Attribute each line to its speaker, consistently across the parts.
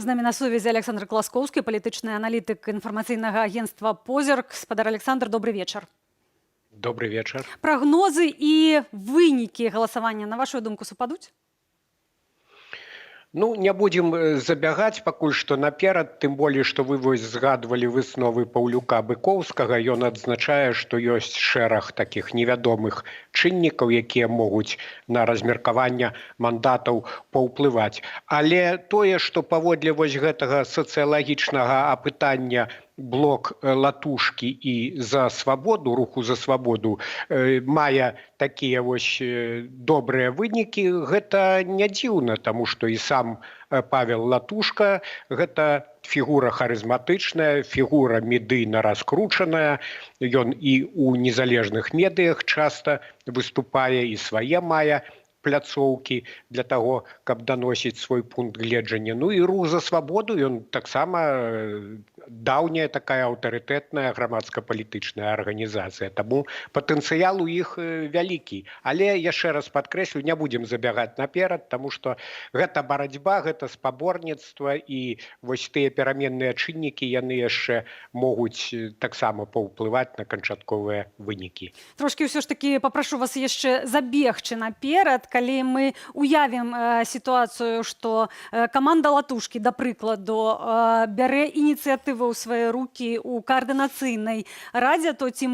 Speaker 1: З намі на сувязі Аляксандр Класкоўскі, палітычны аналітык інфармацыйнага агенцтва «Позірк». Спадар Аляксандр, добры вечар.
Speaker 2: Добры вечар.
Speaker 1: Прагнозы і вынікі галасавання, на вашу думку, супадуць?
Speaker 2: Ну, не будзем забягаць пакуль што наперад, тым болей, што вы вось згадвалі высновы Паўлюка Быкоўскага. Ён адзначае, што ёсць шэраг такіх невядомых чыннікаў, якія могуць на размеркаванне мандатаў паўплываць. Але тое, што паводле вось гэтага сацыялагічнага апытання блок Латушкі і «За свабоду», руху «За свабоду» мае такія вось добрыя вынікі, гэта не дзіўна, таму што і сам Павел Латушка — гэта фігура харызматычная, фігура медыйна раскручаная. Ён і ў незалежных медыях часта выступае, і свае мае пляцоўкі для таго, каб даносіць свой пункт гледжання. Ну і рух «За свабоду», ён таксама даўняя такая аўтарытэтная грамадска-палітычная арганізацыя. Таму патэнцыял у іх вялікі. Але яшчэ раз падкрэслю, не будзем забягаць наперад, таму што гэта барацьба, гэта спаборніцтва, і вось тыя пераменныя чыннікі, яны яшчэ могуць таксама паўплываць на канчатковыя вынікі.
Speaker 1: Трошкі ўсё ж такі папрашу вас яшчэ забегчы наперад. Калі мы уявім сітуацыю, што каманда Латушкі, да прыкладу, бярэ ініцыятыву ў свае рукі ў каардынацыйнай радзе, то ці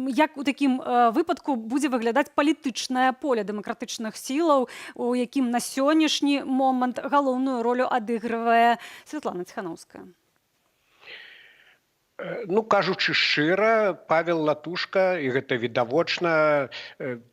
Speaker 1: як у такім выпадку будзе выглядаць палітычнае поле дэмакратычных сілаў, у якім на сённяшні момант галоўную ролю адыгрывае Святлана Ціханоўская?
Speaker 2: Ну, кажучы шчыра, Павел Латушка, і гэта відавочна,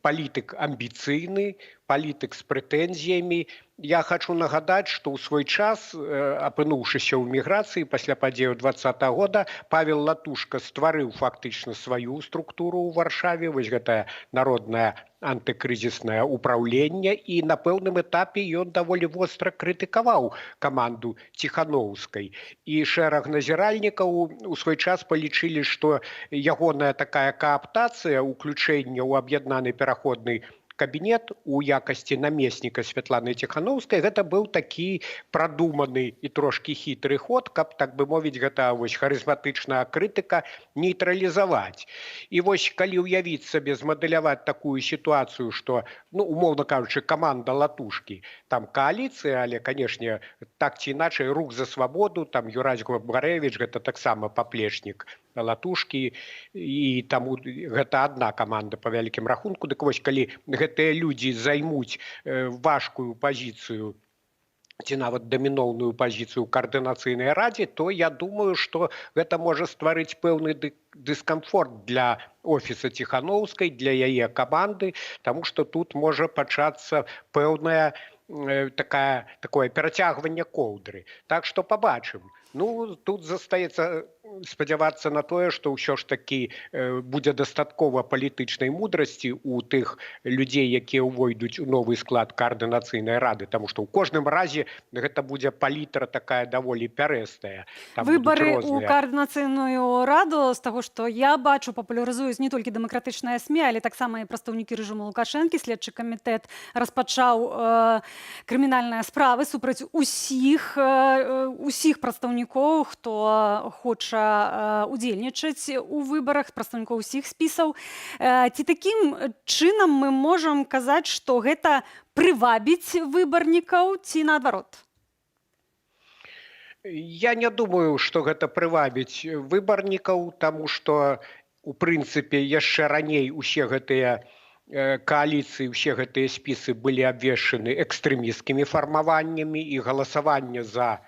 Speaker 2: палітык амбіцыйны, палітык з прэтэнзіямі. Я хачу нагадаць, што ў свой час, апынуўшыся ў міграцыі пасля падзеяў 20-го года, Павел Латушка стварыў фактычна сваю структуру ў Варшаве, вось гэтае народнае антыкрызіснае ўпраўленне, і на пэўным этапе ён даволі востра крытыкаваў каманду Ціханоўскай. І шэраг назіральнікаў у свой час палічылі, што ягоная такая кааптацыя, уключэнне ў аб'яднаны пераходны кабінет у якасці намесніка Святланы Ціханоўскай, гэта быў такі прадуманы і трошкі хітры ход, каб, так бы мовіць, гэта вось харызматычная крытыка нейтралізаваць. І вось калі ўявіць сабе, змадэляваць такую сітуацыю, што, ну, умоўна кажучы, каманда Латушкі, там кааліцыя, але, канешне, так ці іначай рух «За свабоду», там Юрась Губарэвіч — гэта таксама паплечнік Латушкі, і таму гэта адна каманда па вялікім рахунку. Дык вось, калі гэтыя людзі займуць важкую пазіцыю ці нават даміноўную пазіцыю ў каардынацыйнай радзе, то я думаю, што гэта можа стварыць пэўны дыскамфорт для офіса Ціханоўскай, для яе каманды, таму што тут можа пачацца пэўная такое перацягванне коўдры. Так што пабачым. Ну, тут застаецца спадзявацца на тое, што ўсё ж такі будзе дастаткова палітычнай мудрасці у тых людзей, якія ўвойдуць у новы склад каардынацыйнай рады, таму што ў кожным разе гэта будзе палітра такая даволі пярэстая. Там будуць
Speaker 1: Выбары ў
Speaker 2: розныя
Speaker 1: каардынацыйную раду, з таго, што я бачу, папулярызуюць не толькі дэмакратычныя СМІ, але таксама і прадстаўнікі рэжыму Лукашэнкі. Следчы камітэт распачаў крымінальныя справы супраць усіх прадстаўнікоў, хто хоча удзельнічаць у выбарах, прадстаўнікоў усіх спісаў. Ці такім чынам мы можам казаць, што гэта прывабіць выбарнікаў, ці наадварот?
Speaker 2: Я не думаю, што гэта прывабіць выбарнікаў, таму што у прынцыпе яшчэ раней усе гэтыя кааліцыі, усе гэтыя спісы былі абвешчаны экстрэмісцкімі фармаваннямі, і галасаванне за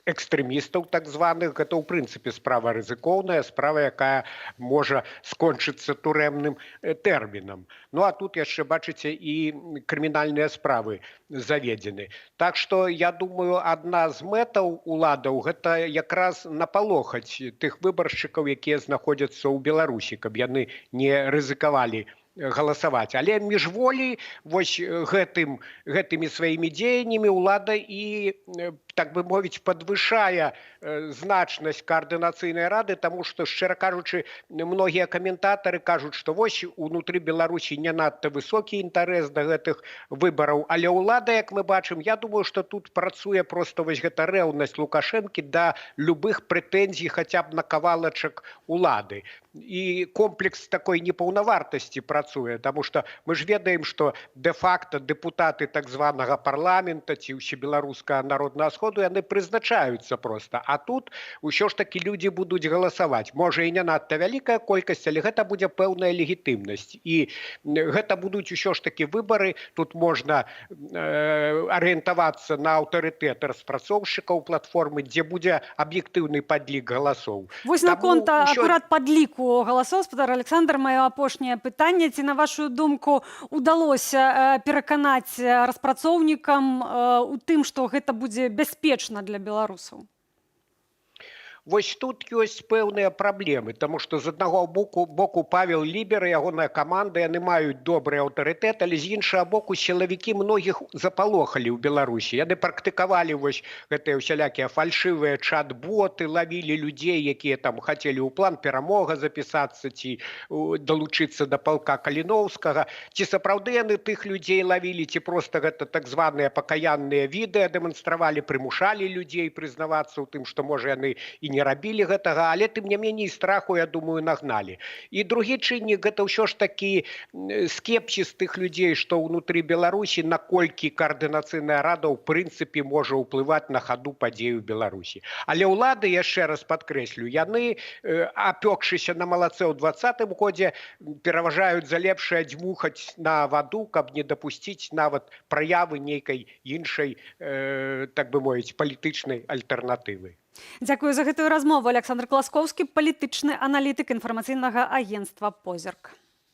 Speaker 2: экстрэмістаў так званых — гэта ў прынцыпе справа рызыкоўная, справа, якая можа скончыцца турэмным тэрмінам. Ну а тут яшчэ, бачыце, і крымінальныя справы заведзены. Так што я думаю, адна з мэтаў уладаў — гэта якраз напалохаць тых выбаршчыкаў, якія знаходзяцца ў Беларусі, каб яны не рызыкавалі галасаваць. Але міжволі вось гэтымі сваімі дзеяннямі ўлада і так бы мовіць, падвышае значнасць Каардынацыйнай рады, таму што, шчыра кажучы, многія каментатары кажуць, што вось унутры Беларусі не надта высокі інтарэс да гэтых выбараў, але ўлада, як мы бачым, я думаю, што тут працуе просто вось гэта рэўнасць Лукашэнкі да любых прэтэнзій хаця б на кавалачак улады, і комплекс такой непаўнавартасці працуе, таму што мы ж ведаем, што де-факто дэпутаты так званага парламента ці Усебеларускага народнага сходу, яны прызначаюцца просто, а тут ўсё ж таки людзі будуць галасаваць, можа, і не надта вялікая колькасць, але гэта будзе пэўная легітымнасць, і гэта будуць усё ж таки выбары. Тут можна арыентавацца на аўтарытэт распрацоўшчыкаў платформы, дзе будзе аб'ектыўны падлік галасоў.
Speaker 1: Вось наконт акурат падліку галасоў, спадар Александр, маё апошняе пытанне: ці, на вашу думку, удалося пераканаць распрацоўнікам у тым, што гэта будзе бяспечна для беларусаў?
Speaker 2: Вось тут ёсць пэўныя праблемы, таму што з аднаго боку Павел Лібер, ягоная каманда, яны маюць добры аўтарытэт, але з іншага боку сілавікі многіх запалохалі ў Беларусі. Яны практыкавалі вось гэтыя ўсялякія фальшывыя чат-боты, лавілі людзей, якія там хацелі ў план «Перамога» запісацца ці далучыцца да палка Каліноўскага. Ці сапраўды яны тых людзей лавілі, ці просто гэта так званыя пакаянныя відэа дэманстравалі, прымушалі людзей прызнавацца ў тым, што, можа, яны і не рабілі гэтага, але тым не меней страху, я думаю, нагналі. І другі чыннік — гэта ўсё ж такі скепсіс тых людзей, што ўнутры Беларусі, наколькі Каардынацыйная рада ў прынцыпе можа ўплываць на хаду падзею Беларусі. Але ўлады, яшчэ раз падкрэслю, яны, апёкшыся на малацэ ў 20-м годзе, пераважаюць за лепшае дзьмухаць на ваду, каб не дапусціць нават праявы нейкай іншай, так бы мовіць, палітычнай альтэрнатывы.
Speaker 1: Дзякую за гэтую размову. Александр Класкоўскі, палітычны аналітык інфармацыйнага агенцтва «Позірк».